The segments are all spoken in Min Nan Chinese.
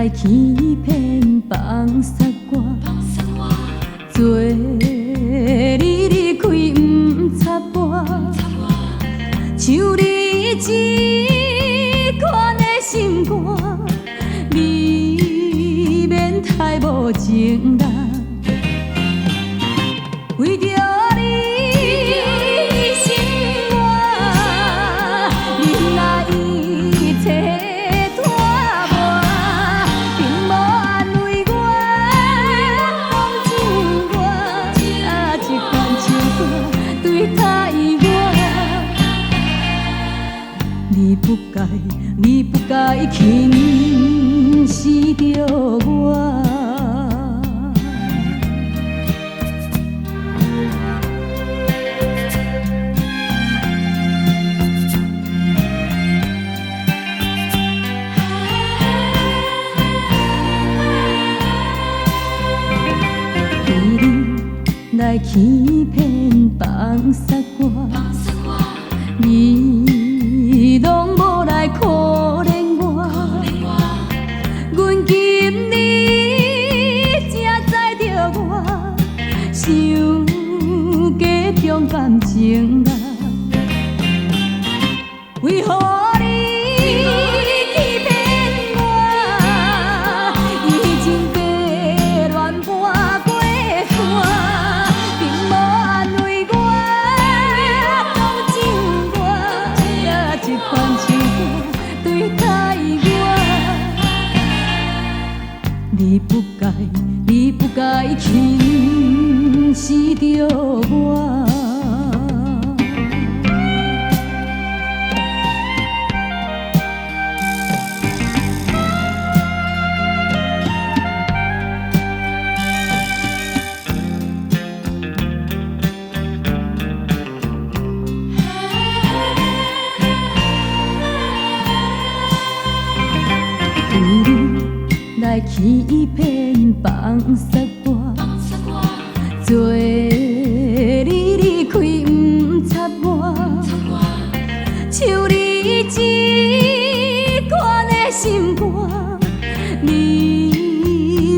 來欺騙放殺我，做你離開毋插我，像你這款的心肝，未免太無情啦。為著你犧牲我，忍耐一切拖磨，並無安慰我，講情我，啊，這款手段對待我。你不該，你不該輕視著我。來欺騙放殺我，你攏無來可憐我。阮今日才知著我傷過重感情啦，為何你欺騙我？以情爬亂跋過山，並無安慰我，講情我，這款手段對待我。你不該，你不該輕視著我。為你來欺騙放殺我，做你離開毋插我，像你這款的心肝，未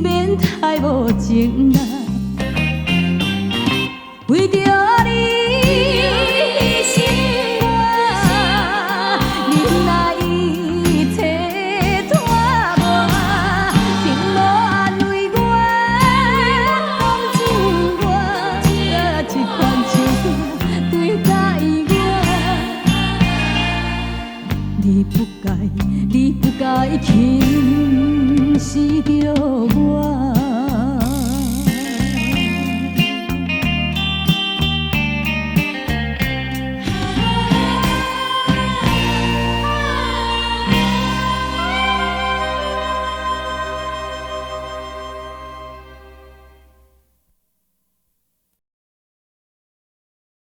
免太無情啦。為著你犧牲我，忍耐一切拖磨，並無安慰我，講情我，這款手段對待我。你不該，你不該輕視著我。